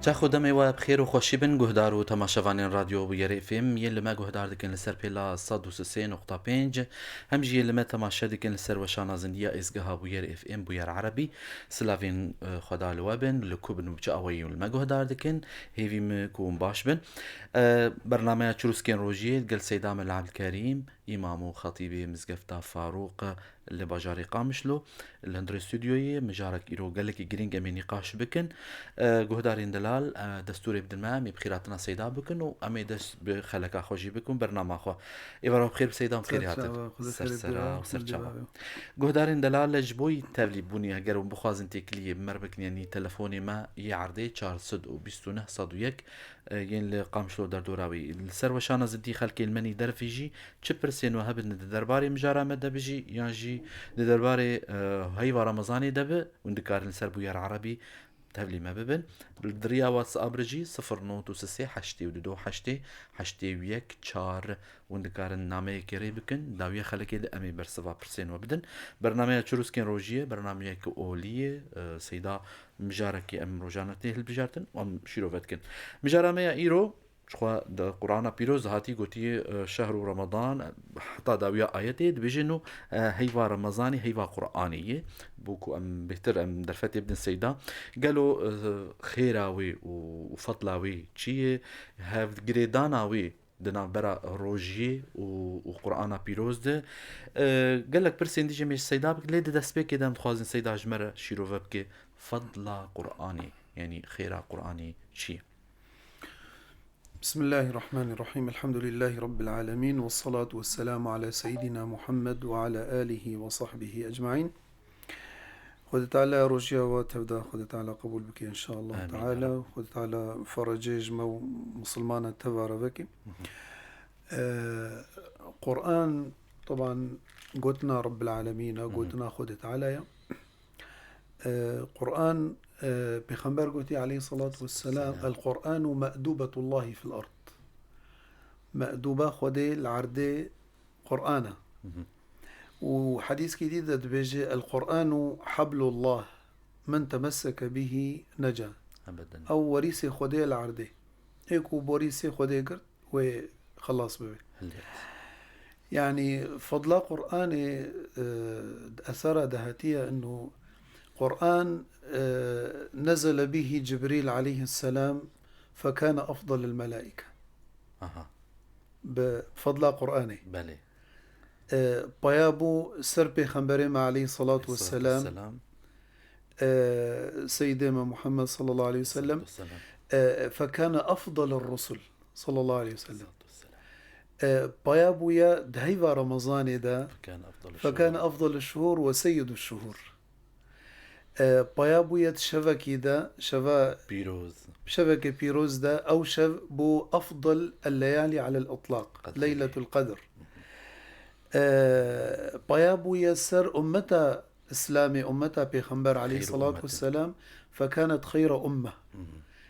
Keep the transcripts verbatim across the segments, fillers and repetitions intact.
Çax û demê we bi xêr û xweşî bin, guhdar û temaşevanên Radyo Bûyerê F M yên li me guhdar dikin li ser pêla sed û sê nokta pênc, hem jî yên li me temaşe dikin li ser weşana zindiya êzgeha Bûyerê F M Bûyer Erebî. Silavên, e, Xweda li we bin, li ku bin û bi çi awayî li me guhdar dikin, hêvî min ku hûn baş bin. E, bernameya Çirûskên Rojiyê gel Seyda Mela Ebdilkerîm, Îmam û Xetîbê Mizgefta Farûq li bajarê Qamişlo, li hundirê stûdyoyê, mijarek îro gelekî girîng em ê nîqaş bikin. E, guhdarên delal, e, destûrê bidin me, em ê bi xêratina Seyda bikin û em ê dest bi xeleka xwe jî bikin, bernama xwe. Êvara bi xêr bi Seyda, bi xêrî hatin. Ser çava, Xwedê ser xêrê sera bi we, û ser çava. Xwedê bi we. Guhdarên delal, ji bo tevlî bûnê, heger hûn bixwazin têkiliyê bi me re bikin, yanî telefonê me yê erdê çar sed û bîst û neh sed û yek, e, yên li Qamişlo derdora wî. Li ser weşana zidî xelkê li me nî derfî jî çi pirsên we hebin di derbarê mijara me de bijî, yan jî di derbarê, e, heyva Remezanê de bi, hûn dikarin li ser Bûyer Erebî tevlî me bibin. Li diriya WhatsApp re jî sifir nod û sê heştê û du heştê heştê û yek çar, hûn dikarin nameyekê rê bikin, dawiya xelekê de em ê bersiva pirsên we bidin. Bernameya Çirûskên Rojiyê, bernameyeke olî ye, e, Seyda mijarekî em rojane tê hilbijartin û em şîrove dikin. Mijara me ya îro, jixwe di Qur'ana Pîroz de hatî gotî, e, şehru Ramadan, heta dawiya ayetê dibêje no, e, heyva Remezanê, heyva Qur'anê ye. Bo ku em bêhtir em derfetê bidin Seyda. Gelo, e, xêra wê û, û fetla wê çi ye? Hevgirêdana wê di navbera rojiyê û, û Qur'ana Pîroz de. E, gelek pirsên dî jî em ê ji Seyda bikin, lê di destpêkê de em dixwazin Seyda ji me re şîrove bike fedla Qur'anê, yanî xêra Qur'anê çi ye? بسم الله الرحمن الرحيم. الحمد لله رب العالمين، والصلاة والسلام على سيدنا محمد وعلى آله وصحبه أجمعين. Xwedê Teala rojiya we tevda Xwedê Teala qebûl bike inşallah. Amîn, ya Teala. Rab. Xwedê Teala ferecê ji me û misilmana teva re veke. Hı hı. Ee, Qur'an, teban, gotina Rabbil Alemîn e, Hı hı. gotina Xwedê Teala ye. Ee, Qur'an, ee, Pêxember gotî aleyhissalatu vesselam, Selam. "El Qur'anu me'dubetullahi fil ard." Me'duba Xwedê li erdê Qur'an e. Hı hı. Û hedîskî dî de dibêje, "El Qur'anu hablullah, men temesseke bihi neca." Ebeden. Ew werîsê Xwedê li erdê. Ê ku borîsê Xwedê girt, wê xelas bibe. Hilbet. Yanî fedla Qur'anê, e, di esera de hatiye, inu Qur'an, e, nezele bihi Cibrîl aleyhisselam fekane afdalil melaike. Aha. Bi fedla Qur'anê. Belê. E, paya bû ser Pêxemberê me aleyhissalatu Aleyhissalatu vesselam, vesselam. E, Seyyidê me Muhammed sallallahu aleyhi ve sellem, Aleyhissalatu vesselam. E, fekane afdalur rusul sallallahu aleyhi ve sellem. Aleyhissalatu vesselam. E, paya bûye di heyva Ramazanê de, Fekane afdalur fekane şuhur. afdalur şuhur ve seyyidur şuhur. E, paya bûye di şevekî de, şeva Pîroz. şevekê pîroz de, ew şev bû afdal el-leyali alel itlaq, Qedrê. Leyletul Qedr. E, paya bûye ser ummeta Îslamê, ummeta Pêxember Xeyr aleyhissalatu ummetin. vesselam, fekanet xeyra umme. Hı hı.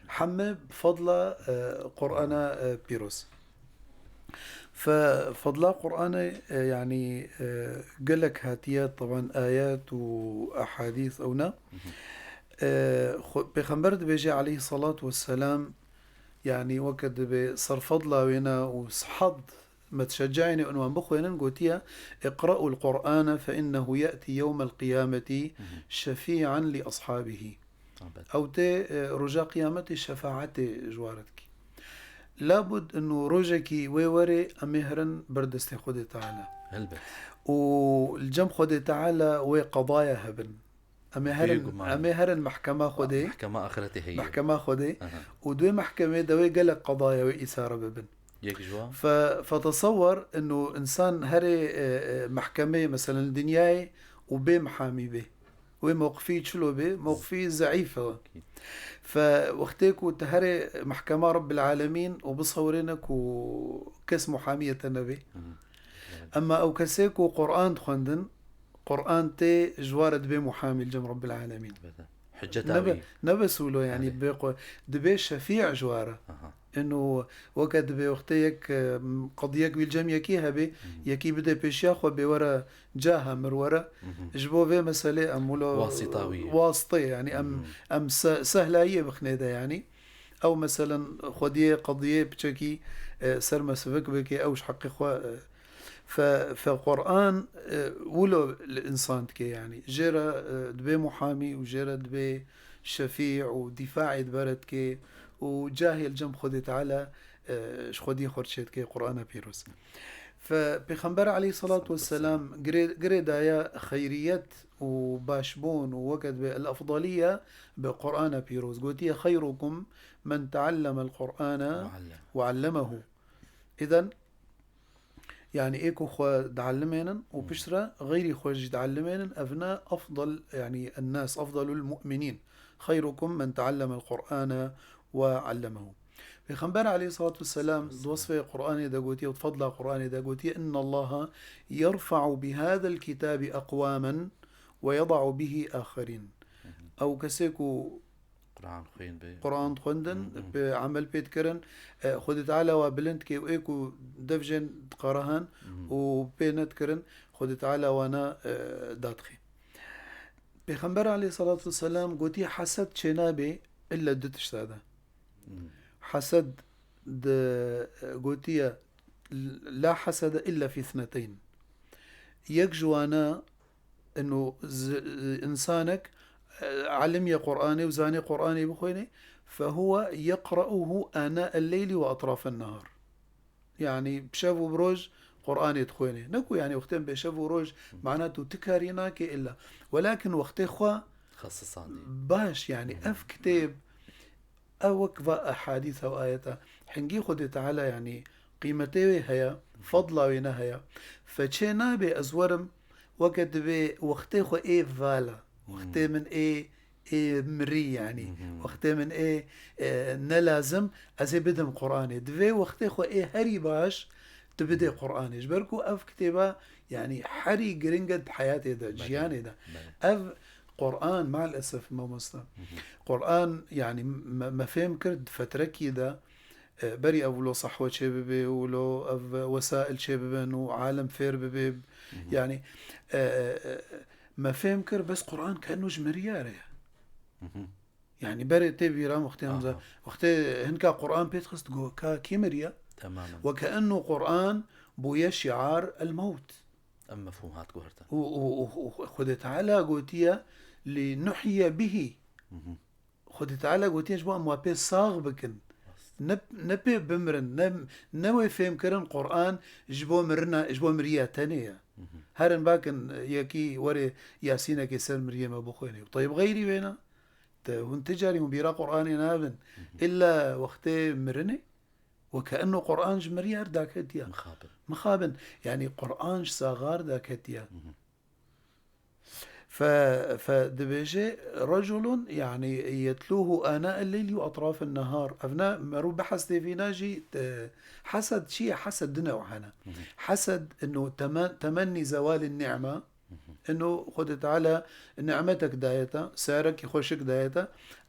Heme bi fadla, e, Qur'ana, e, pîroz. Fe-, fadla Qur'anê, e, yanî, e, gelek hatiye, teban ayet û ehadîs ewna. Hı hı. E, xwe-, Pêxember dibêje aleyhissalatu vesselam, yanî weke dibe ser fadla wêna û sehad me tişeccaîne û wan bixwênin, gotiye, "Iqra'ul Qur'ane fe innehu ye'tî yewmel qiyameti Hı hı. şefî'an li ashabihi." Elbet. Ew tê, e, roja qiyametê şefaetê ji we re dikî. Labud inu rojekî wê werê em ê herin ber destê Xwedê Teala. Elbet. Û li cem Xwedê Teala wê qedaya hebin. Em ê herin, Bêguman. em ê herin mehkema Xwedê. Mehkema axirete heye. Mehkema Xwedê. Aha. Û di wê mehkemê de wê gelek qedaya wê îsare bibin. Yek ji wan. Fe-, fetesewer inu insan herê, e, e, mehkemeyê, meselen, li dinyayê û bê mihamî bê. Wê mewqifî çilo bê, mewqifî zeîf e. Akîd. Fe wextê ku tu herê mehkema Rabbil Alemîn û bisewirêne ku kes muhamiyê te nebê. Hı hı. Evet. Emma ew kesê ku Qur'an dixwendin, Qur'an tê ji we re dibe muhamî li cem Rabbil Alemîn. Elbette. Hiceta Nebe, wî. nebe sûlo, yanî Belê. dibe xwe, dibe şefî ji we re. Aha. Ino weke dibe wextê yek, e, qediyek wî li cem yekî hebe, Hı hı. yekî bide pêşiya xwe bê were caha mir were. Hı hı. Ji bo vê meselê em wilo Wasîta wî. wasitê, yanî em, Hı hı. em se-, sehlayiyê bixnê de, yanî. Ew meselen xwediyê qediyê piçekî, e, ser me sivik bike, ew ji heqê xwe, e, fe, fe Qur'an, e, wilo li insan dike, yanî. Jê re, e, dibê muhamî û jê re dibê şefî û dîfaê di ber dike û cahê li cem Xwedê Teala, e, ji xwediyê xwe re çêdike Qur'ana pîroz. Fe Pêxember aleyhissalatu vesselam girê, girê daye xeyriyet û başbûn û weke dibê el-efdaliye bi Qur'ana pîroz. Gotiye, "Xeyrukum men teallemel Qur'ane ve allemehu." Îden, yanî ê ku xwe diellimênin û piştre xeyrî xwe jî diellimênin, ev ne efdal, yanî ennas, efdalul mu'minîn. "Xeyrukum men teallemel Qur'ane ve allemehu." Pêxember aleyhissalatu vesselam di wesfê Qur'anê de gotiye û di fedla Qur'anê de gotiye, "Innallaha yerfa'u bihadal kitabi aqwamen ve yeda'u bihi axerîn." Ew kesê ku Qur'an xwên be. Qur'an dixwendin, Hı hı. pê emel pê dikirin, e, Xwedê Teala wa bilind ke û ê ku dev jên diqarahan Hı hı. û pê nedikirin, Xwedê Teala wana, e, dadixê. Pêxember aleyhissalatu vesselam gotiye, "Hesed çênabe illa du tişta de." Hı. Hesed de, e, gotiye, "La hesede illa fi ithneteyn." Yek ji wana, eno z-, insanek, e, elimiye Qur'anê û zanê Qur'anê bixwêne, "Fehuwe yeqra'uhu ana el-leyli ve atrafen nehar." Yanî bi şev û bi roj Qur'anê dixwêne. Ne ku yanî wextên bê şev û roj mana tu ti karî nake illa. Welakin wextê xwe Xesisandî. baş, yanî Hı hı. ev kitêb, ev wek va ehadîsa û ayeta. Hingî Xwedê Teala, yanî qîmetê wê heye, fadla wê ne heye. Fe çê nabe ez werim, weke dibê wextê xwe ê vala. Wextê Hı. min ê, ê mirî, yanî. Hı hı. Wextê min ê, e, ne lazim, ez ê bidim Qur'anê. Divê wextê xwe ê herî baş, tu bidê Qur'anê. Ji ber ku ev kitêba, yanî herî giring e di heyatê de, Belê. jiyanê de. Belê. Ev Qur'an, maalesef mamosta. Hı hı. Qur'an, yanî me, me fêm kir di fetrekî de, e, berî ev wilo sehwe çê bibe, wilo ev wesail çê bibin û alem fêr bibe. Hı hı. Yanî, e, e, e, me fêm kir bes Qur'an keno ji meriyare ye. Hı hı. Yanî berê tê bîra wextê em Aha. za-, wextê hinka Qur'an pê dixist go ka kî miriye? Temamen. Weke enno Qur'an bûye şiar el-mewt. Em mefhûm hat guhertin. Û, û, û, û Xwedê Teala gotiye, "Li nuhye bihi." Hı hı. Xwedê Teala gotiye, "Ji bo em wa pê sax bikin." Rast. Ne, ne pê bimirin, ne, ne wê fêm kirin Qur'an ji bo mirina, ji bo miriya tenê ye. Hı hı. Herin bakin yekî were Yasînekê ser miriyê me bixwêne. Teyb xeyrî wêna. Te hûn ti carî hûn bîra Qur'anê nabin. Hı hı. Îlla wextê mirinê. Weke enno Qur'an ji miryar daketiya. Mixabin. Mixabin. Yanî Qur'an ji saxar daketiya. Hı hı. Fe, fe dibêje, "Reculun, yanî, yetlûhu ânâ el-leyli ve etrâfen nehar." Ev ne, merû behs tê vîna jî, e, hesed çi ye? Hesed du new'an e. Hı hı. Hesed, ino temen-, temennî zewalin ni'me, Hı hı. Ino Xwedê Teala nimetek daye te, seyarekî xweşik daye te,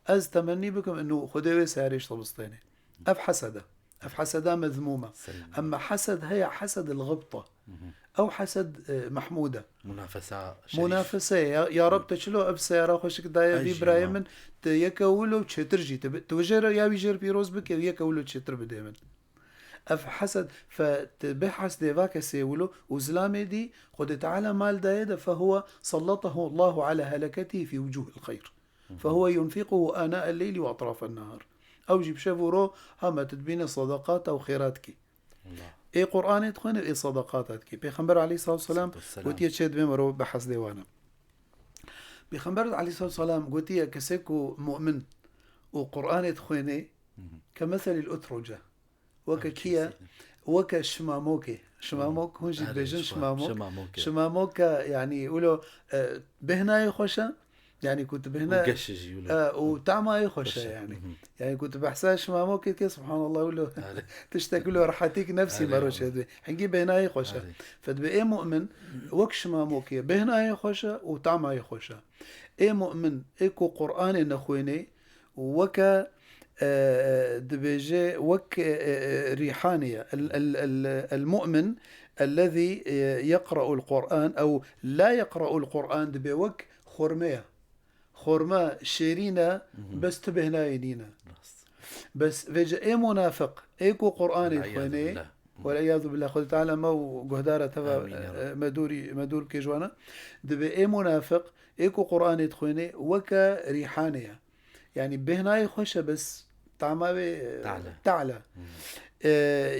ez temennî bikim ino Xwedê wê seyarê ji te bistêne. Ev hesed e. Ev heseda mezmûm e. Seyî. Emma hesed heye, hesed el-xibta. Hı hı. Ew hesed, e, mehmûd e. Munafesa şerîf. Munafese ye. Ya, ya Rab, te çilo ev seyara xweşik daye vî birayê min, tu yeke wilo çêtir jî, tu bi-, tu jê re ya wî jêr pîroz bike û yeke wilo çêtir bidê min. Ev hesed, fe, tu bê hesdê va kesê wilo û zilamê dî, Xwedê Teala mal daye de, fehuwe sallatahu Allahu ala heleketî fî wucuhil xeyr. Hı hı. Fehuwe yunfiquhu ana el-leyli ve etrafen nehar. Ew jî bi şev û ro hema tu dibîne sadaqata û xêrat kî. Allah. Ê Qur'anê dixwêne, ê sadaqata dikî. Pêxember aleyhissalatu vesselam Salatu vesselam. gotiye çê dibê mero bi hesdê wan e. Pêxember aleyhissalatu vesselam gotiye, kesê ku mu'min û Qur'anê dixwêne, Hı hı. ke meselil utruce. Weke Ay, kî ye? kesinlikle. Weke şimamokê. Şimamok, hûn jî Erê, dibêjin şima-, şimamok. şimamokê. Şimamok e, yanî, wilo, e, bêhnayê xweş e. Yanî, ku tu bêhna-, Û geşê jî wilo. e, û tamayê xweş e, Xweş e. yanî. Hı hı. Yanî, ku tu behsa şimamokê dike, subhanallah, wilo. Erê. Tiştek wilo rehetîk nefsî Erê, mero wilo. çêdibê. Hingî bêhnayê xweş e. Erê. Fedibê ê mu'min, wek şimamokê, bêhnayê xweş e û tamayê xweş e. Ê mu'min, ê ku Qur'anê nexwênê, weke, e, e, dibêje, wek, e, e, e, rîhanê ye. El, el, el, el mu'min ellezî, e, yeqra'ul Qur'an ew la yeqra'ul Qur'an dibe wek xurme ye. Xurme şêrîn e, Hı hı. bes tu bêhnayê nîne. Rast. Bes vêce ê munafiq, ê ku Qur'anê dixwêne, Wal-iyâzu billah. Wal-iyâzu billah, Xwedê Teala me û guhdara teva, Amîn ya Rab. e, me dûrî, me dûr bike ji wana. Dibê ê munafiq, ê ku Qur'anê dixwêne, weke rîhanê ye. Yanî bêhnayê xweş e, bes tama wê, e, Tala. tala. Hmm. E,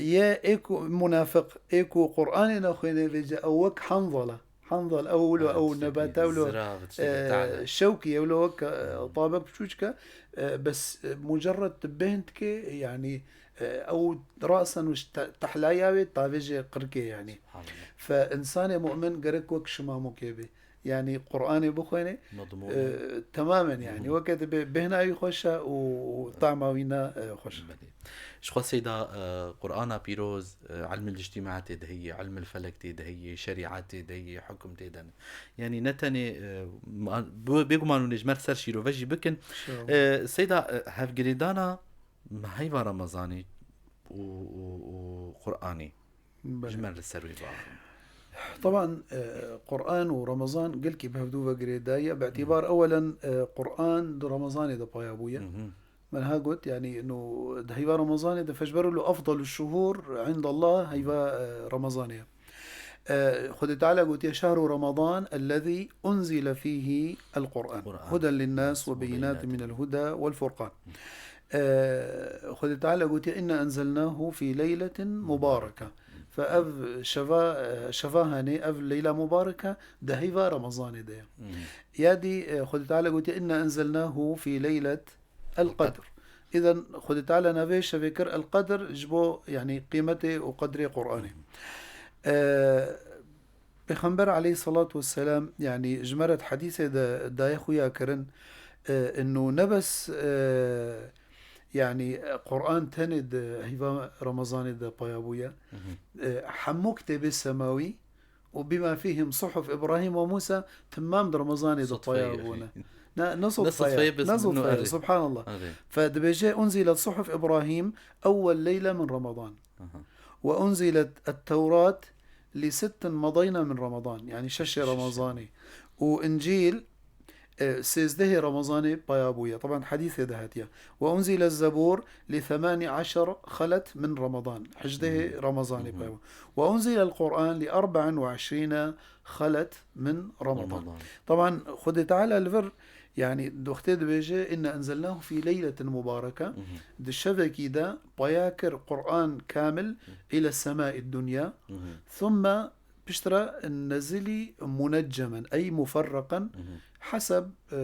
ye ê ku munafiq, ê ku Qur'anê naxwêne, vêce ew wek hanzal e. Hanzal, ew wilo, Ha, ew tiştekî nebata wilo, zirav, tiştekî e, tala. şewkî, ew wilo wek, e, tabek piçûçik e, e, bes, e, mucerred tu bêhn dike, yanî, e, ew rasen û te-, tehlaya wê tavêje qirkê, yanî. Subhanallah. Fe insanê mu'min gerek wek şimamokê be. Yanî Qur'anê bixwêne, Madmûn e, e. temamen, yanî. Hı hı. Weke dibe bêhna wî xweş e û, û tama wî ne, e, xweş e. Belê. Ji xwe Seyda, e, Qur'ana pîroz, e, ilmil îctîma tê de heye, ilmil felek tê de heye, şerîat tê de heye, hukm tê de ne. Yanî ne tenê, e, ma-, bu-, bêguman hûn ê ji me ser şîrove jî bikin. Şîrove. E, Seyda, e, hevgirêdana heyva Remezanê û, û, û Qur'anê. Belê. Ji me li ser wê biaxivin. Teban, e, Qur'an û Remezan gelkî bi hevdû ve girêdayî ye. Bi Hı hı. îtîbar ewelen, e, Qur'an di Remezanê de paya bûye. Hı hı. Me niha got, yanî, ino di heyva Remezanê de, feşberu lu afdalu şuhur indallah heyva, e, Remezanê ye. E, Xwedê Teala gotiye, "Şehru Remezan ellezî unzile fîhî el-Qur'an. Qur'an. Huden linnas ve beyinatin minel huda vel furqan." E, Xwedê Teala gotiye, "İnna enzelnahu fî leyletin mubareke." Fe ev şeva, e, şeva hanê, ev leyla mubareke di heyva Remezanê de ye. Hı hı. Ya dî, e, Xwedê Teala gotiye, "İnna enzelnahu fî leylet el-qedr." Îden Xwedê Teala navê şevê kir el-qedr ji bo, yanî, qîmetê û qedrê Qur'anê. E, Pêxember aleyhisselatu vesselam, yanî, ji me re di hedîsê de daye xuya kirin, e, ino ne bes, e, yanî, Qur'an tenê di heyva Remezanê de paya bûye. Hı hı. E, hemû kitêbê semawî û bima fîhim suhuf Îbrahîm ve Mûsa timam di Remezanê de paya bûne. Ne, ne sudfe ye, bes ne sudfe ye, subhanallah. Fe dibêje, "Unzilet suhuf Îbrahîm ewwel leyle min Remezan. Aha. Ve unzilet et-Tewrat li sittin medayna min Remezan." Yanî şeşê Remezanê. Û Încîl, e, sêzdehê Remezanê paya bûye. Teban hedîsê de hatiye. "Ve unzilet Zebûr li themanî eşer xelet min Remezan." Hejdehê Remezanê paya bû. "Ve unzilel Qur'an li erbe'in ve eşrîne xelet min Remezan." Remezan. Teban Xwedê Teala li vir, yanî, di wextê dibêje, "Inna enzelnahu fî leyletin mubareke." Hı hı. Di şevekî de paya kir Qur'an kamil île semai dunya. Hı hı. Thumme piştre nezilî muneccemen, ey muferreqen, Hı hı. heseb, e,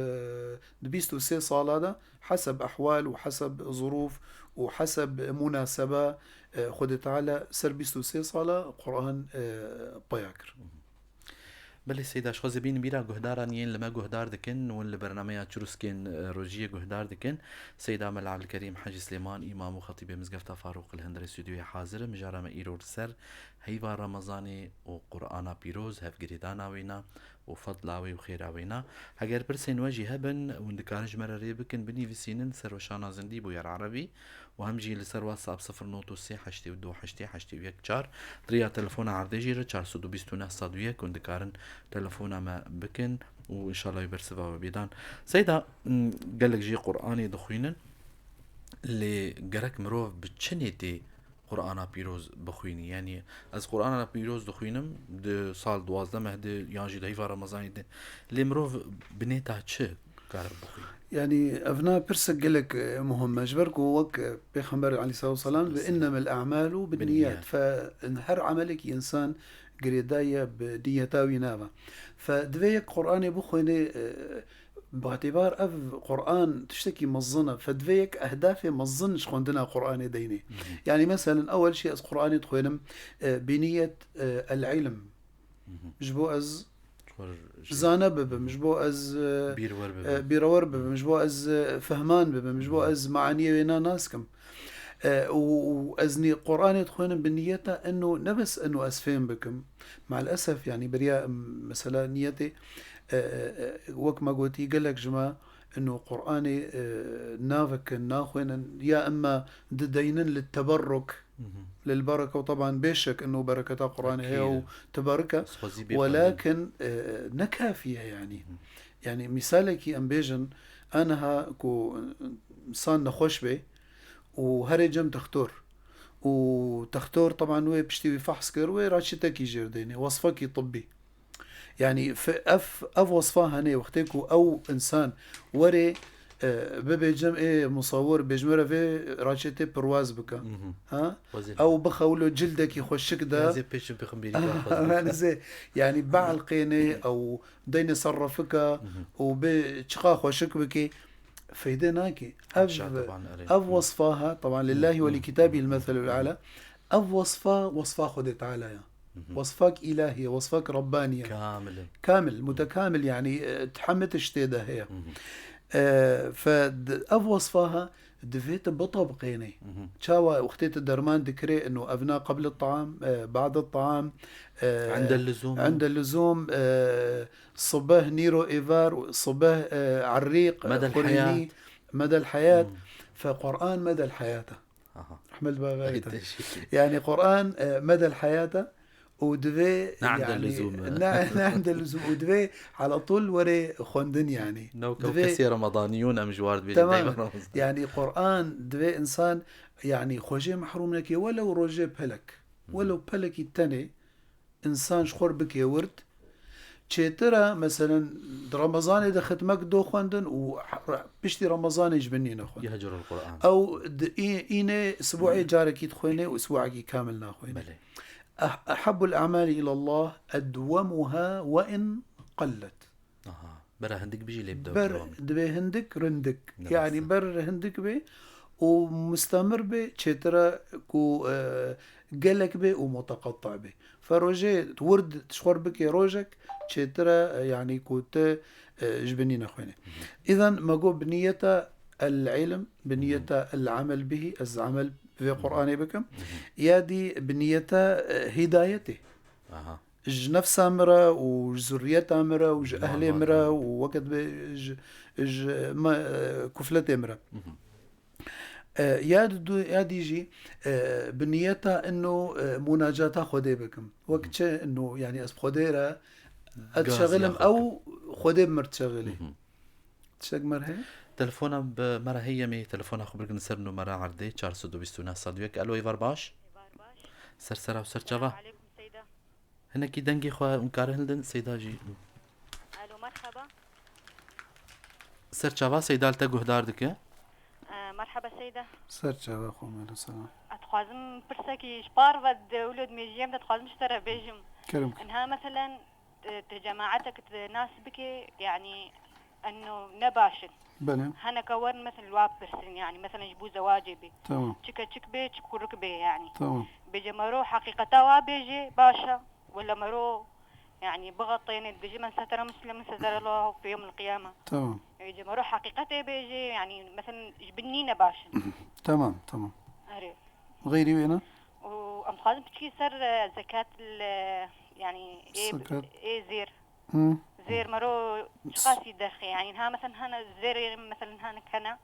di bîst û sê sala de, heseb ehwal û heseb zurûf û heseb munasebe, e, Xwedê Teala ser bîst û sê sala Qur'an, e, paya kir. Hı hı. Belê Seyda, ji xwe zebîn bîra guhdaran yên li me guhdar dikin, hûn li bernameya Çirûskên, e, Rojiyê guhdar dikin. Seyda Mela Ebdulkerîm Hecî Silêman, îmam û xetîbê Mizgefta Farûq li hundirê stûdyoyê hazir e. Mijara me îro li ser heyva Remezanê û Qur'ana pîroz, hevgirêdana wêna û fedla wê û xêra wêna. Heger pirsên we jî hebin, hûn dikarin ji me re rê bikin, binivîsînin ser weşana Zindî Bûyer Erebî û hem jî li ser WhatsApp sifir not û sê heştê û du heştê heştê û yek çar, di riya telefona erdê jî re çar sed û bîst û neh sed û yek, hûn dikarin telefona me bikin û înşallah wê bersiva we bêdan. Seyda, m, gelek jî Qur'anê dixwînin, lê gerek mirov bi çi nêtê Qur'ana pîroz bixwînî? Yanî ez Qur'ana pîroz dixwînim, di sal duwazdeh meh de yan jî di heyva Remezanê de, lê mirov bi nêta çi kare bixwîne? Yanî evna pirsek gelek, e, muhim e. Ji ber ku wek, e, Pêxember aleyhisselatu vesselam, "Ve innemel a'malu binniyat." Binniyat. Fe in her emelekî însan girêdayî ye bi niyeta wî nava. Fe divê yek Qur'anê bixwêne, e, bi îtîbar ev Qur'an tiştekî mezin e. Fe divê yek ehdafê mezin ji xwendina Qur'anê deynê. Hı hı. Yanî meselen ewel şî ez Qur'anê dixwênim, e, bi niyet, e, el-ilm. Hı hı. Ji bo ez Ji xwe r-, jî zane bibim, Hı hı. ji bo ez, e, Bîrwer bibim. e, bîrewer bibim, ji bo ez, e, fehman bibim, ji bo Hı hı. ez meaniyê wêna nas kim. E, û, û ez nî-, Qur'anê dixwênim bi niyeta eno, ne bes eno ez fêm bikim. Maalesef, yanî beriya, em, mesela niyetê, e, e, e, wek me gotî, gelek ji me eno Qur'anê, e, navekin, naxwênin, ya emma dideynin li teberruk, Hı hı. lil bereke, û teban bêşek eno bereketa Qur'anê heye û Ekîd. Teberruk e. Xwezî bê Welakin, e, ne kafî ye, yanî. Hı hı. Yanî mîsalekî em bêjin, aniha ku însan nexweş bê û herê cem textor. Û textor, teban, wê piştî wî fehs kir, wê raçetekî jêr dênê, wesfekî tibbî. Yanî, f-, ev, ev wesfa hene, wextê ku ew însan were, e, bibe cem ê musawir, bêjmere vê raçetê pirwaz bike. Mhm. Ha? Wezîr. Ew bixe wilo cildekî xweşik de. Ya zê pêşin pêxembîrî de xwezî. Yanî zê, yanî bielqênê ew deyne ser refika Mhm. û bi çiqa xweşik bikê, feyde nake. Ev, Haşa, teban, erê. ev wesfa ha, teban, lillahi ve li kitabî l-meselul a'la. Ev wesfa, wesfa Xwedê Teala ya. Mhm. Wesfak îlahî ye, wesfak Rabbani ye. Kamil e. Kamil, mutekamil, yanî, e, hemî tiştê de heye. Mhm. E, fe d-, ev wesfa ha, divê tu bitabqênê. Mhm. Çawa wextê tu derman dikirê, ino evna qebl taam, e, ba'd taam, e, Ende luzum. ende luzum, e, sibeh, nîro, êvar, sibeh, e, errîq, Medel xurînî, heyat. medel heyat. Mhm. Fe Qur'an medel heyat e. Aha. Rehmet be Ay, gayet. teşekkür. Yani Qur'an, e, medel heyat e û divê, Ne ende yani, lüzum. ne, ne ende lüzum û divê ala tol were xwendin yani. New Divê kesê Ramadaniyûn em ji war dibêjin, Tamam. dayma Ramazan. Yani Qur'an divê insan, yani, xwe jê mehrûm neke, welew rojê pelek. Hı hı. Welew pelekî tenê, însan ji xwe bike wird, çêtir e, meselen, di Remezanê de xitmek do xwendin û piştî Remezanê ji bin nîne xwendin. Yehcurul Qur'an. Ew di î-, înê sibûê carekî dixwêne û sibûekî kamil naxwêne. Belê. Eh-, ehabbul a'mali ilallah edwemuha ve in qellet. Aha. Bera hindik bijî lê bide Ber dewam. Divê hindik rindik. Ne Yani rast e. ber hindik bê û mustemir bê, çêtir e ku, e, gelek bê û muteqettî bê. Fe rojê wird ji xwe bikê rojek, çêtir e, e, yani ku tu, e, ji binî nexwênê. Hı hı. Îzen me got bi niyeta el-ilm, bi Hı hı. niyeta el-amel bihî, ez amel bi vê Hı hı. Qur'anê bikim. Hı hı. Ya dî bi niyeta, e, hidayetê. Aha. Ji nefsa min re û ji zurriyeta min re û ji Ji ehlê min re mamariya. û weke dibê ji, ji me, e, kufletê min re. Mhm. E, ya di du-, ya dî jî, e, bi niyeta ino, e, munacata Xwedê bikim. Wek Mhm. çi ino, yani ez bi Xwedê re, ez Gaz dişexilim ya ew xwe. Xwedê bi mir dişexilî. Mhm. Tiştek mer heye? Telefona bi me re heye, em ê telefona xwe bigrin ser numara erdê, çar sed û bîst û neh sed û yek. Alo, êvar baş. Êvar baş. Ser sera û ser çava. Selam aleykum Seyda. Hinekî dengê xwe hûn karin hildin, Seyda jî. Alo, merhaba. Ser çava, Seyda li te guhdar dike. E, merhaba Seyda. Ser çava xwe, mele selam. Ez dixwazim pirsekî ji par ve di wilo di mêjiyê me de dixwazim ji te re bêjim. Kerem kir. Inha meselen, e, tu cemaetek tu nas bike, yani, eno ne baş in. Belê. Heneka werin, mesela, li wa bipirsin, yani, mesela, ji bo zewacê bê. Tamam. Çi keçik bê, çi kurik bê, yani. Tamam. Bêje mero heqîqeta wa bêje, baş e. Wela mero, yani, bixetêne, dibêje, "Men setera muslimin setera Allahu fi yevmil qiyame." Tamam. Bêje mero heqîqetê bêje, yani, mesela, ji bin nîne baş in. Tamam, tamam. Erê. Xeyrî wê ne? Û em dixwazin piçkî ser, e, zekat li, yani, ê, Zekat. ê zêr. Hı. Zêr mero çiqasî derxê? Yani, ha, mesela, hene zêrê, mesela, hene kene.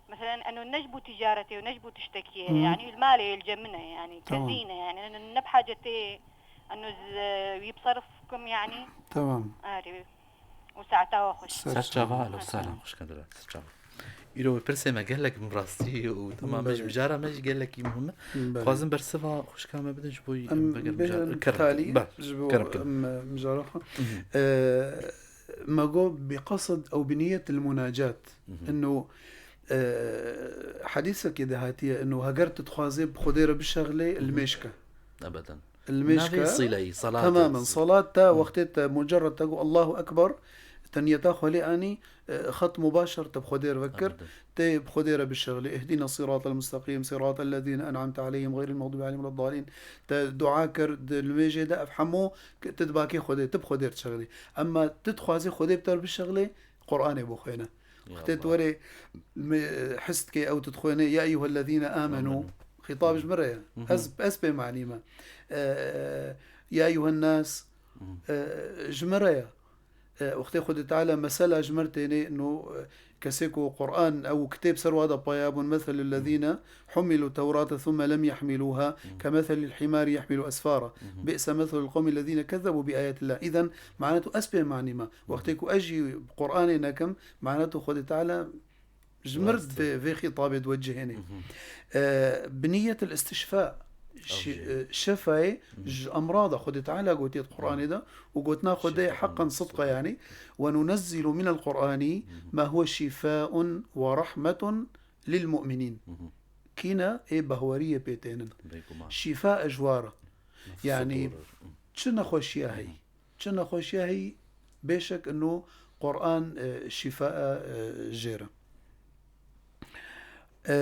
Mesela, eno ne ji bo ticaretê û ne ji bo tiştekî ye. Hı. Yani, li malê ye, li cem min e, yani, Tamam. kezî ne, yani, eno ne bi hacetê, eno z-, wî bi serf kim, yani. Tamam. Erê. Û saeta we xweş. Ser Ser çava, çava. Alo, Ser selam, çava. Xweş geldin. Ser çava. Îro pirsê me gelek bi rastî û temam Belê. Ji mijara me jî gelekî muhim e. Belê. Dixwazim bersiva xwişka me bidin ji bo Em em veger bêjin mijara. Kerem talî kin. Ber, ji bo kerem kin. em, mijara xwe. Mhm. Ee, me got bi qasd ew bi niyet il munacat. Mhm. Ino, ee, hadîsekê de hatiye, ino heger tu dixwazê bi Xwedê re bişexlê, Mhm. ilmêşke. Ebeden. Li mêşka Navê sîleyî, salat Temamen, e. Salat te Hı. Wextê te mucerred te got Allahu Ekber, te niyeta xwe lê anî, e, xet mubaşer te bi Xwedê re vekir, Ebeden. Tê bi Xwedê re bişexlî. Ihdina siratal mustaqîm, siratal lezîne en'amte aleyhim, xeyril mexdûbi aleyhim weleddalîn. Te dua kir, di limêjê de ev hemû ki-, tu dibakê Xwedê, tu bi Xwedê re dişexlî. Emma tu dixwazî Xwedê bi te re bişexlê, Qur'anê bixwêne. Ya Wextê tu Allah. Werê me-, his dikê ew tu dixwêne, "Ya eyyuhellezîne amenû." Amenû. Xîtab ji min re ye. Hı hı. Ez, ez pê manî me. E, "Ya eyyuhennas", Hı hı. e, ji min re ye. E, wextê Xwedê Teala mesela ji min re têne, no, e, kesê ku Qur'an ew kitêb ser wa de paya bûn, "Meselul Hı. lezîne humilû tewrate thumme lem yehmilûha Hı. kemeselil himari yehmilu esfara. Hı hı. Bi'se meselul qewmil lezîne kezzebû bi ayatillah." Îden, manetu ez pê manî me. Hı hı. Wextê ku ez jî Qur'anê nekim, manetu Xwedê Teala Ji mir vê, vê xîtabê diwecihênê. E, bi niyet el-istişfa, şi-, e, şefayê ji emrada Xwedê Teala gotiye di Qur'anê de û gotina Xwedê heqen sidqa, yanî, "Ve nunezzilu minel Qur'ani ma huve şifaun ve rahmetun lil mu'minin." Kîne ê behweriyê pê tênin. Şîfa e ji war e. Yanî, çi nexweşiya heyî, çi nexweşiya heyî, bêşek ino Qur'an, e, şîfa e, e, jê re. E,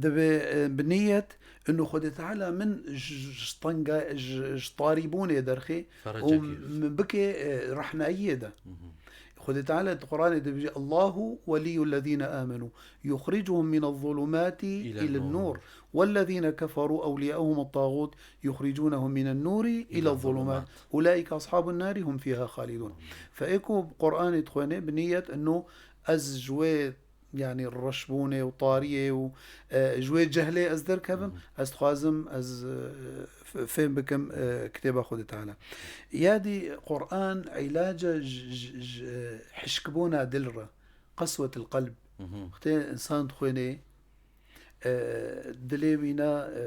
divê, e, bi niyet ino Xwedê Teala min ji, ji tenga, ji, ji tarîbûnê derxê û min bike, e, rehnayiyê de. Xwedê Teala di Qur'anê de dibêje, "Allahu weliyyullezîne amenu, yuxricuhum minez zulumati ilen nur, wellezîne keferu ewliyauhum et-tağut, yuxricunehum minen nuri ilez zulumat, ulaike ashabun nari hum fiha xalidun." Fe ê ku Qur'anê dixwêne bi niyet ino ez ji wê, yanî, reşbûnê û tariyê û, e, ji wê cehlê ez derkevim, ez dixwazim ez, e, f-, fêm bikim, e, kitêba Xwedê Teala. Ya dî Qur'an îlac e ji, ji, ji, e, hişkbûna dil re, qeswetil qelb. Wextê insan dixwêne, e, dilê wî ne, e,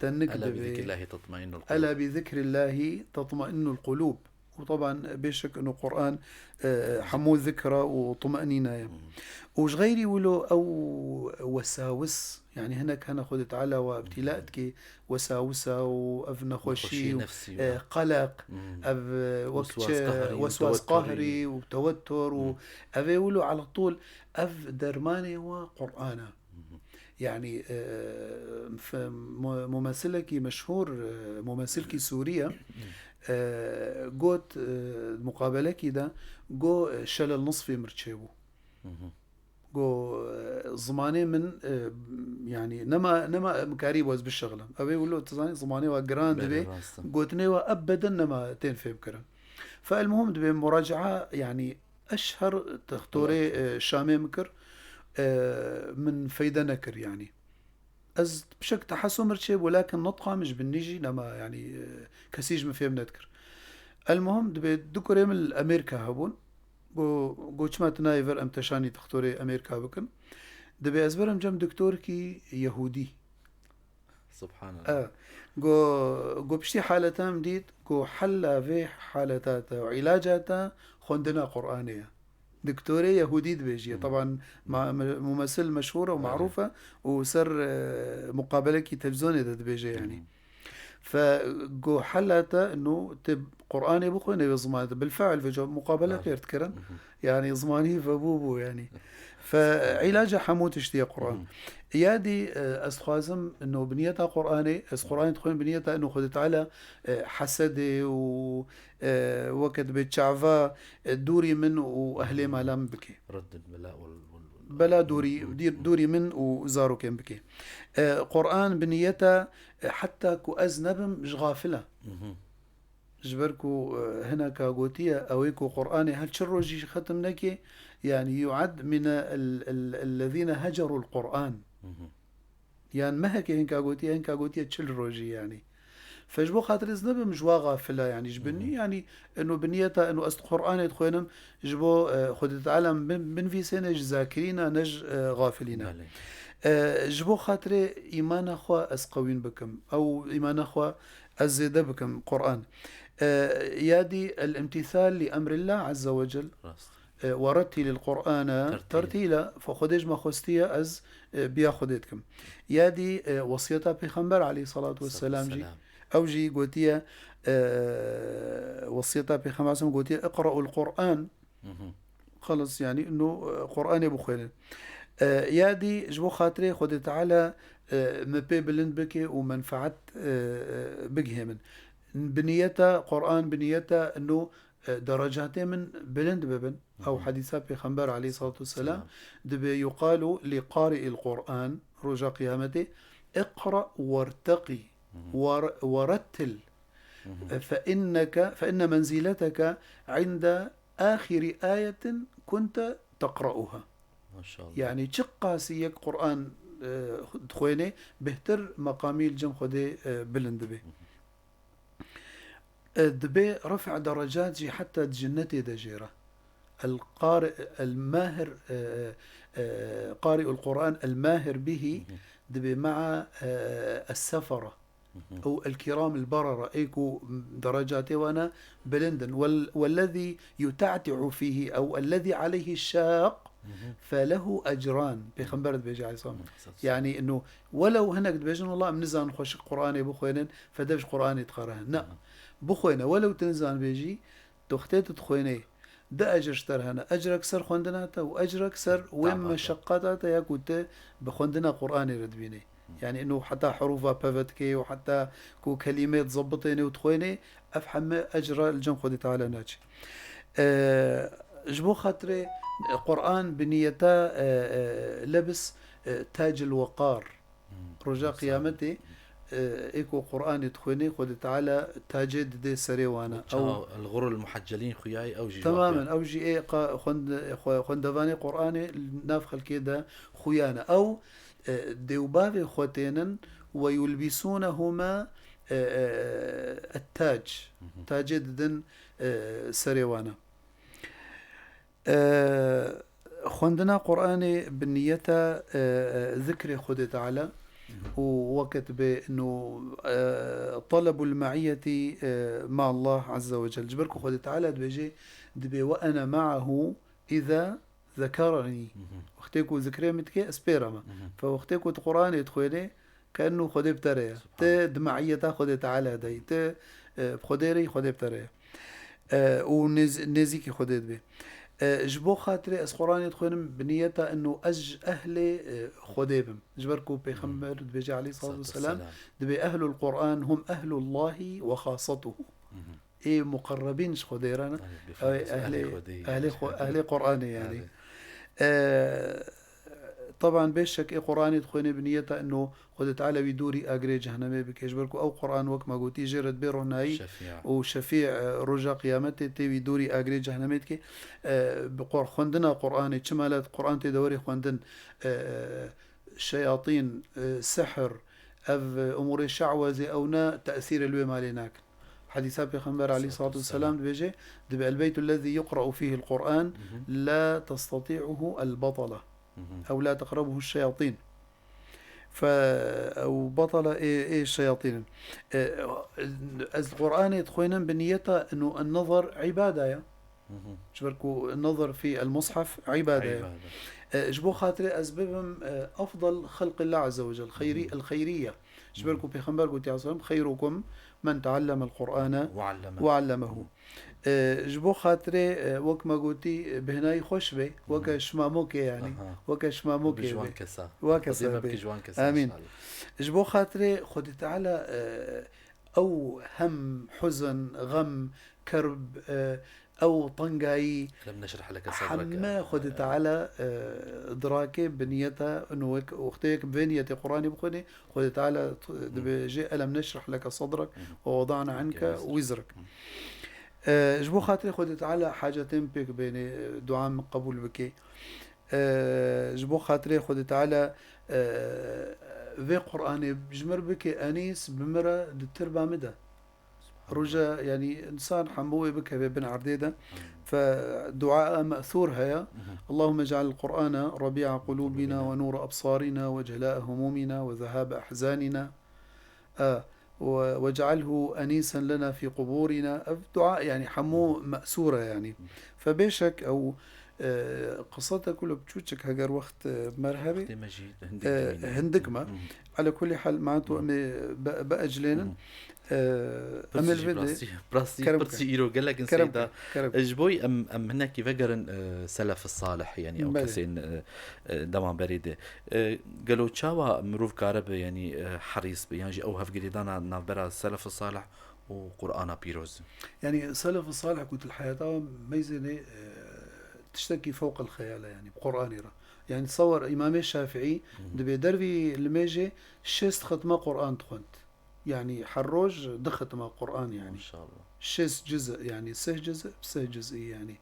tenik dibe. Ela bi zikrillahî tatmainnul qulûb. Ela bi zikrillahî tatmainnul qulûb. Û teban bêşek ino Qur'an, e, hemû zikra û tumenîna ye. Û ji xeyrî wilo ew wesawis, yanî hinek hene Xwedê Teala we ibtîla dike wesawisa û ev nexweşî û, e, qeleq, ev, e, wek çi, weswas qahrî û tewettur û ev ê wilo ala tûl ev dermanê we Qur'an e. Yanî, e, f-, mu-, mumesilekî meşhûr, e, mumesilkî Sûrî ye, e, got, e, muqabelekî de, got, e, şelel nisfê mir çêbû. Got, e, zimanê min, e, yanî nema, nema min karî ez bişixlim. Ew ê wilo, tu zanî, zimanê we giran dibe, gotinê we ebeden nema tên fêmkirin. Fe el muhim dibe muracaa, yanî, eşher textorê, e, Şamê min kir, e, min feyde nekir, yanî. Ez pişek tehaso mir çêbû, lakin netqa min ji binî jî nema, yanî, e, kesî ji min fêm nedikir. El muhim, dibê du kurê min li Amerîka hebûn. Got, got, "Çima tu nayê vir em teşanî textorê Amerîka bikin?" Dibê ez birim cem doktorkî Yehûdî. Subhanallah. E, got, got, "Piştî haleta min dît, got, hela vê haleta te û îlaca te xwendina Qur'anê ye." Doktorê Yehûdî dibêjiye. Teban ma-, me-, mumesil meşhûr e û marûf e û ser, e, muqabelekî televîzyonê de dibêje, yanî. Fe got, "Hela te ino tu Qur'anê bixwîne wê zimanê de." Bilfe'l vêca muqabele pêr dikirin. Yanî zimanî vebû bû, yanî. Fe îlaca hemû tiştî ye Qur'an. Ya dî, e, ez dixwazim ino bi niyeta Qur'anê, ez Qur'anê dixwînim bi niyeta ino Xwedê Teala, e, hesedê û, e, weke dibê çava, e, dûrî min û ehlê mala min bike. Reddil bela wal, wal, wal. Bela dûrî, dîr, dûrî min û zarokên bike. E, Qur'an bi niyeta, e, heta ku ez nebim ji xafila. Ji ber ku, e, hineka gotiye, ew ê ku Qur'anê her çi rojî xetim neke, yanî yu'ad min el, el, ellezîne hecerul Qur'an. Yan mehekê hinka gotiye, hinka gotiye çil rojî, yanî. Fe ji bo xatirê ez nebim ji wa xafila, yanî ji binî, yanî ino bi niyeta ino ez Qur'anê dixwênim, ji bo, e, Xwedê Teala min bin-, binvîsêne ji zakirîna, ne ji, e, xafilîna. E, ji bo xatirê îmana xwe ez qewîn bikim. Ew îmana xwe ez zêde bikim Qur'an. E, ya dî el-imtîsal li emrillah azze ve cel. Rast. E, "Ve rettilil Qur'ane tertîla." Fe Xwedê ji me xwestiye ez, e, biya Xwedê dikim. Ya dî, e, wesiyeta Pêxember aleyhissalatu vesselam jî. Ew jî gotiye, e, wesiyeta Pêxember aleyhisselam gotiye, "Iqra'ul Qur'an." Xelas, yanî, ino, e, Qur'anê bixwênin. E, ya dî, ji bo xatirê Xwedê Teala, e, me pê bilind bike û menfaet, e, e, bigihê min. Bi niyeta Qur'an, bi niyeta ino, e, derecatê min bilind bibin. Ew hedîsa Pêxember aleyhissalatu vesselam dibê, "Yuqalu li qari'il Qur'an", roja qiyametê, "Iqra werteqî, wer-, werettil." E, "Fe inneke, fe inne menzileteke inde ahiri ayetin kunte teqra'uha." Maşallah. Yanî çiqasî yek Qur'an, e, dixwêne, bêhtir meqamî li cem Xwedê, e, bilind dibe. E, dibê ref'a derecat jî heta di cinnetê de jê re. El-Qari, el-Mahir, e, e, qari'ul Quran el-mahir bihi, dibê ma'a, e, es-sefara. Ew el-kiram el-barara, ê ku derecatê wana bilind in. Wel-, wellezî yuta'ti'u fîhî ew ellezî aleyhî şaq, felehu ecran. Pêxember dibêje aleyhisselam. Hı, sağ olsun. Yani, ino, welew hinek dibêjin, "Wallah, em nizanin xweşik Qur'anê bixwênin, fedev ji Qur'anê dixwere." Ne. Bixwêne, welew tu nizanibê jî, tu wextê tu dixwênê, du ecr ji te re hene. Ecrek ser xwendina te û ecrek ser wê meşeqata te ya ku tu bi xwendina Qur'anê re dibînê. Yani, ino heta herûfa peve dikê û heta ku kelîmê dizebitênê û dixwênê, ev heme ecra li cem Xwedê Teala naçe. E, ji bo xatirê Qur'an bi niyeta, e, e, lebis, e, tacil weqar. Roja qiyametê, e, ê ku Qur'anê dixwênê, Xwedê Teala tacê didê serê wana. Ew çawa el-ghurrul muheccelîn xuya ye, ew jî temamen, ew jî ê qa-, xwend-, xwe-, xwendevanê Qur'anê li nav xelkê de xuya ne. Ew, e, dê û bavê xwe tênin, "Ve yulbîsûnehuma, e, e, et-tac." Tacê didin, e, serê wana. E, xwendina Qur'anê bi niyeta, e, e, zikrê Xwedê Teala û weke dibê ino, e, talebul me'iyetî, e, ma Allah Azze ve Cel. Ji ber ku Xwedê Teala dibêje, dibê "Ve ene ma'ahu iza zekerenî." Wextê ku zikrê min dike, ez pê re me. Fe wextê ku tu Qur'anê dixwênê, Qenû Xwedê bi te re ye. Subhan. Tu di me'iyeta Xwedê Teala de yî. Tu, e, bi Xwedê re yî, Xwedê bi te re ye. E, û nêz-, nêzîkî Xwedê dibê. E, ji bo xatirê ez Qur'anê dixwênim bi niyeta ino ez ji ehlê, e, Xwedê bim. Ji ber ku Pêxember dibêje aleyhissalatu vesselam, dibê ehlul Qur'an hum ehlullahi ve xasatuhu. Ê muqerrebîn ji Xwedê re ne. Ew ê ehlê, ehlê Xwe-, ehlê Qur'anê yani. Eee, teban bêşek ê Qur'anê dixwêne bi niyeta ino Xwedê Teala wî dûrî agirê cehennemê bike. Ji ber ku ew Qur'an wek me gotî jê re dibê ronayî û şefî, e, roja qiyametê tê wî dûrî agirê cehennemê dike. E, bi Qur-, xwendina Qur'anê, çima la Qur'an tê de werê xwendin, e, şeyatîn, e, sihir, ev, e, umurê şewezê ew ne tesîrê li wê malê nakin. Hedîsa Pêxember aleyhissalatu vesselam dibêje, dibê, "El-beytu lezî yuqra'u fîhil Qur'an, la testatî'uhu el-batala. Ew la teqrebuhu şeyatîn." Fe, ew batala ê, ê şeyatîn in. E, ez Qur'anê dixwînim bi niyeta ino en-nezar îbade ye. Ji ber ku nazar fî el-mushaf îbade ye. E, ji bo xatirê ez bibim, e, afdal xelqillah azze ve cel, xeyrî, el-xeyrîye. Ji ber ku Pêxember gotiye, aleyhisselam, "Xeyrukum men teallemel Qur'ane ve allemehu." E, ji bo xatirê, e, wek me gotî, e, bêhnayî xweş be, weke şimamokê yani. Weke şimamokê be. Weke ser be. Amîn. Ji bo xatirê Xwedê Teala, e, ew hem huzn, xem, kerb, e, ew tengayî, heme Xwedê Teala, e, dirake bi niyeta û wek, wextê yek bi vê niyetê Qur'anê bixwînê, Xwedê Teala dibêje, "Elem neşrah leke sadrek ve wada'na anke wizrek." E, ji bo xatirê Xwedê Teala hacetê min pêk bênê, e, dua min qebûl bike. E, ji bo xatirê Xwedê Teala, e, vê Qur'anê ji mir bike enîs bi mir re di tirba min de. Roja, yani, insan hemû wê bikeve bin erdê de. Fe dua me'thûr heye. Allahümme ec'al Qur'ane rabi'a qulubina ve nûre ebsarina ve celâ'e humumina ve zehâbe ehzanina. E, ve, "Vec'alhu enîsen lena fî quburina." Ev dua, yani, hemû me'sûr e, yani. Fe bêşek ew, e, qisete kule biçûçik heger wext, e, mer hebe, hindik me. Ala kulî hal, ma tu em ê be-, biecilênin. E, em ê li vê de rastî, kerem pirsî îro gelek in, Seyda. Ji bo em, em hinekî vegerin, e, selef salih, yani ew kesên, e, e, dema berê de. E, gelo çawa mirov karibe, yanî, e, herîs be, yan jî ew hevgirêdana navbera Selef-i Salih û Qur'ana Pîroz? Yanî Selef-i Salih ku tu li heyata wan meyzênê, e, tiştekî fewq el xeyal e, yanî bi Qur'anê re. Yanî tewer Îmamê Şafîî dibê dervî limêjê şêst xetma Qur'an dixwend. Yani her roj du xetma Qur'an yani. Maşallah. Şêst cüz, yani sih cüz, sih cüz yani.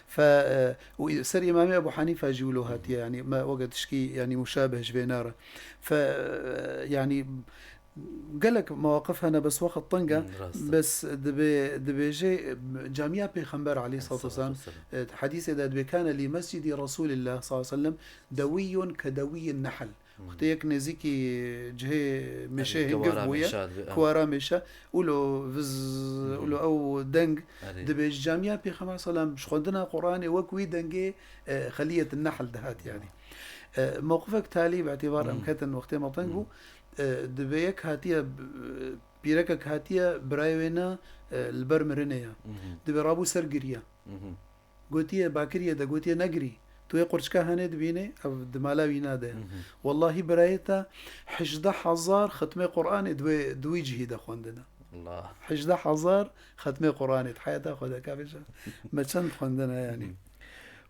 Fe, e, û ser Îmamê Ebu Hanîfe jî wilo hatiye yani, me weke tişkî yani muşabeh ji vê nare. Fe, e, yani Gelek mewaqif hene, bes wext teng e. Hmm, rast e. Bes dibe-, dibêje, e, camiya Pêxember aleyhissalatu Aleyhissalatu vesselam, e, di hedîsê de dibê, "Kane lî mescidî Resûlillah sallallahu aleyhi ve sellem dewiyun ke dewiyin nehl." Wextê yek nêzîkî cihê mêşê Erê, hingiv kewara bûye, mêşa dibe, ah. Kewara mêşe, ulo viz, ulo ew deng, Erê. Dibê ji camiya Pêxember sallam ji xwendina Qur'anê wek wî dengê, e, xeliyet nehl dihat yani. E, mewqifek talî bi îtibar em ketin wextê me teng bû. E, dibê yek hatiye, b-, pîrekek hatiye birayê wê ne, e, li ber mirinê ye. Dibê rabû ser giriye. Gotiye, bakiriye de gotiye, "Negirî. Tu wê qurçika hene dibînê, ev di mala wî nade." Wellahî birayê te hejdeh hezar xetmê Qur'anê di wê, di wî cihî de xwendine. Allah. Hejdeh hezar xetmê Qur'anê di heyata xwe de, ka bêje, me çend xwendine yani.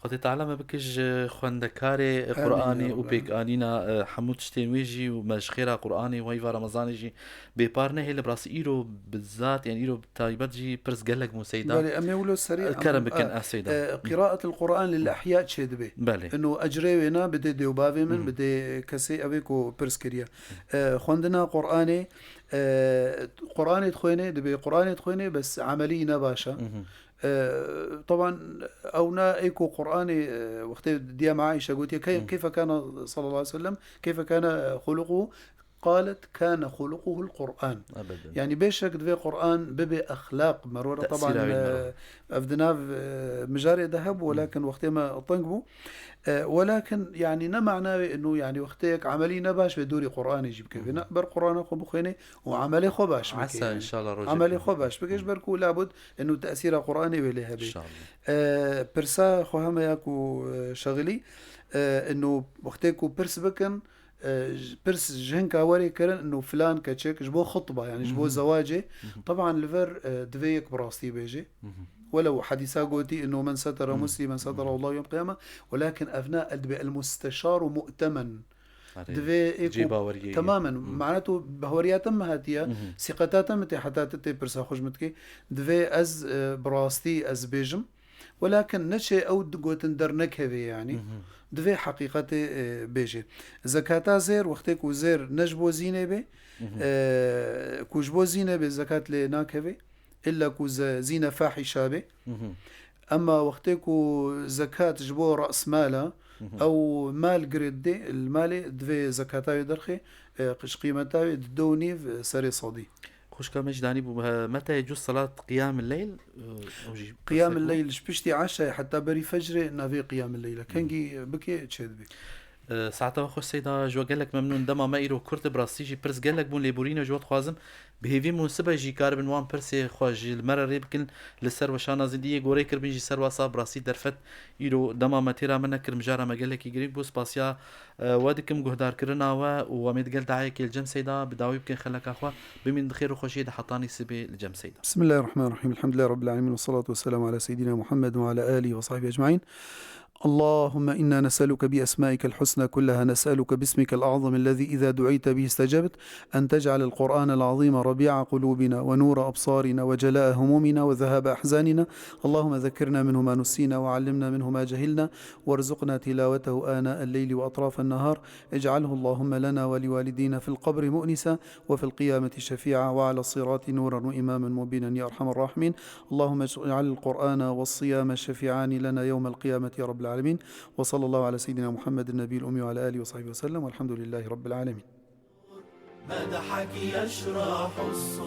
Xwedê Teala me bike ji xwendekarê Amîn ya Qur'anê û Rabbi, amîn. Pêkanîna, e, hemû tiştên wê jî û me ji xêra Qur'anê û heyva Remezanê jî bêpar nehêle. Bi rastî îro bi zat, yani îro bi taybet jî pirs gelek bûn Seyda. Belê, em ê wilo serî, e, kerem em, bikin, e, eh, Seyda. E, qiraet el Qur'an lil ehya çê dibe. Belê. Ino ecrê wê na bidê dê û bavê min, bidê kesê ew ê ku pirs kiriye. E, xwendina Qur'anê, e, Qur'anê dixwêne, dibê Qur'anê dixwêne, bes emelî ne baş e. E, teban ew na ê ku Qur'anê, e, wextê diya me Aîşe gotiye, "Key-, keyfe kana sallallahu aleyhi ve sellem, keyfe kana xuluquhu?" Qalet, "Kana xuluquhul Qur'an." Ebeden. Yani bêşek divê Qur'an bibe exlaq. Merwera teban, e, ev di nav, e, mijarê de hebû, welakin wextê me teng bû. E, welakin yani ne mana wê inu yani wextê yek emelî ne baş wê dûrî Qur'anê jî bikeve. Ne, ber Qur'ana xwe bixwêne û emelê xwe baş bike. Esa yani. İnşallah rojek Emelê xwe baş bike, ji ber ku labud inu tesîra Qur'anê wê lê hebe. İnşallah. E, pirsa xwe heme ya ku, e, şexilî, e, inu wextê ku pirs bikin, e, j-, pirs ji hinka werê kirin, inu filan keçik ji bo xutba, yani ji bo zewacê, teban li vir, e, divê yek bi rastî bêjê. Welew hedîsa gotî, inu men setera muslimen setera Allahu yevm qiyame, welakin ev ne el dibe el musteşar û mu'temen. Erê, divê ê cê ku baweriyê ye. Temamen, mana tu baweriyata min hatiye, sîqeta te min tê heta tu tê pirsa xwe ji min dikê. Divê ez, e, bi rastî ez bêjim. Welakin neçe ew di gotin dernekeve yani. Divê heqîqetê, e, bêjê. Zekata zêr, wextê ku zêr ne ji bo zînê be, e, ku ji bo zînê be zekat lê nakeve. Îlla ku ze-, zîne fahîşa be. Emma wextê ku zekat ji bo rasmala, ew mal girê didê, li malê divê zekata wê derxê, e, ji qîmeta wê di do û nîv serê sedî. Xwişka me jî danî bû, he, meta yecûz salat qiyam leyl, e, ew jî Qiyam pirsek bû. Leyl ji piştî eşayê heta berî fecrê navê qiyam leyl e. Kengî bikê çê dibê. E, saeta we xweş Seyda, ji we gelek memnûn. Dema me îro kurt e, bi rastî jî pirs gelek bûn, lêborîne ji we dixwazim. Bi hêvî min sibe jî karibin wan pirsê xwe ji li me re rê bikin li ser weşana zindî yê gorê kiribin jî ser wasa bi rastî derfet îro dema me têra me nekir, mijara me gelekî girîng bû. Spasiya, e, we dikim guhdarkirina we û we mê digel dayekê li cem Seyda bi dawî bikin xeleka xwe. Bimîn di xêr û xweşiyê de hetanî sibê li cem Seyda. بسم الله الرحمن الرحيم. الحمد لله رب العالمين والصلاة والسلام على سيدنا محمد وعلى آله وصحبه أجمعين. اللهم إنا نسألك بأسمائك الحسنى كلها، نسألك باسمك الأعظم الذي إذا دعيت به استجبت، أن تجعل القرآن العظيم ربيع قلوبنا ونور أبصارنا وجلاء همومنا وذهاب أحزاننا. اللهم ذكرنا منه ما نسينا وعلمنا منه ما جهلنا وارزقنا تلاوته آناء الليل وأطراف النهار. اجعله اللهم لنا ولوالدينا في القبر مؤنسا وفي القيامة شفيعا وعلى الصراط نورا وإماما مبينا يا أرحم الراحمين. اللهم اجعل القرآن والصيام شفيعان لنا يوم القيامة يا رب العالمين. وصلى الله على سيدنا محمد النبي الأمي وعلى آله وصحبه وسلم، والحمد لله رب العالمين. مدحك يشرح الصدور.